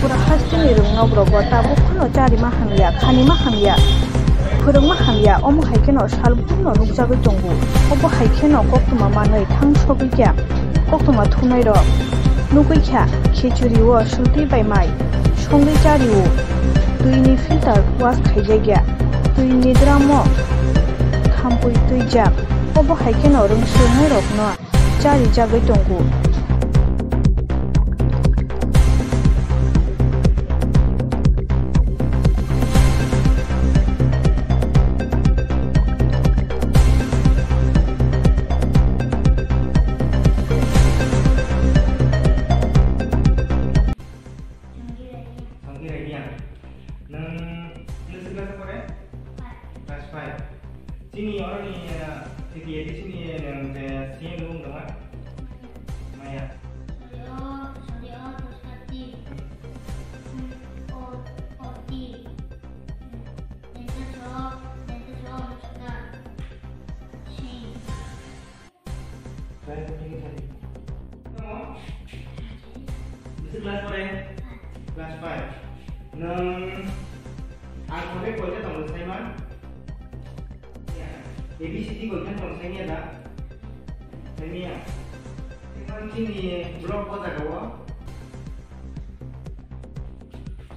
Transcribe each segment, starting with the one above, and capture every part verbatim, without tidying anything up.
Pura hasteni rwngnokrogo tabuk phano charima hamya, khanima hamya, phwrwngma hamya, omo hai kheno salbumno nukjagwi tongo. Obo hai kheno koktwma manwi thang sogwi kha koktwma thunairok. Nugwi kha khichuri-o swltwi bai mai songwi chario, twini filter wash khaijakya, twini drum-o thampui twijak. Obo hai kheno rwngswrwngnairokno charijagwi tongo. Songkir Reang. Nwng bwswk class o pore? Class five. Chini oroni, ah, A B C D ni nwng je C M wng tongma? Maya. Sorry, oh, sorry, oh, Pushpati. Hmm. O, O T. Hmm. Denta so, denta so, Anushka. Sing. Try to think it. Tamo? Bisi class pore? Class five. Nwng ang hore koita tongo saima? Ya. A B C D koita tongo saimya da? Saimya. Nwng chini block o jaga o.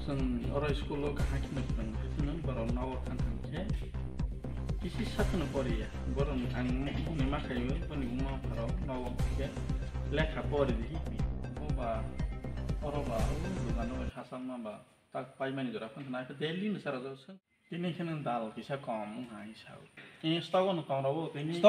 Chwng oro school o kaham kheno phwrwng, phwrwngno borok nogo thang thang khe kisi sakheno poriya. Borok ang boni ma khaio, boni buma pharao nogo khe lekha pori di. Bo ba oro ba o dogano bai khasakma ba tak paimani jora phano na khe daily no sara jora chwng. Tini kheno dal kisa kom wngha hinwi sao. Tini stock o no kom rwo tini.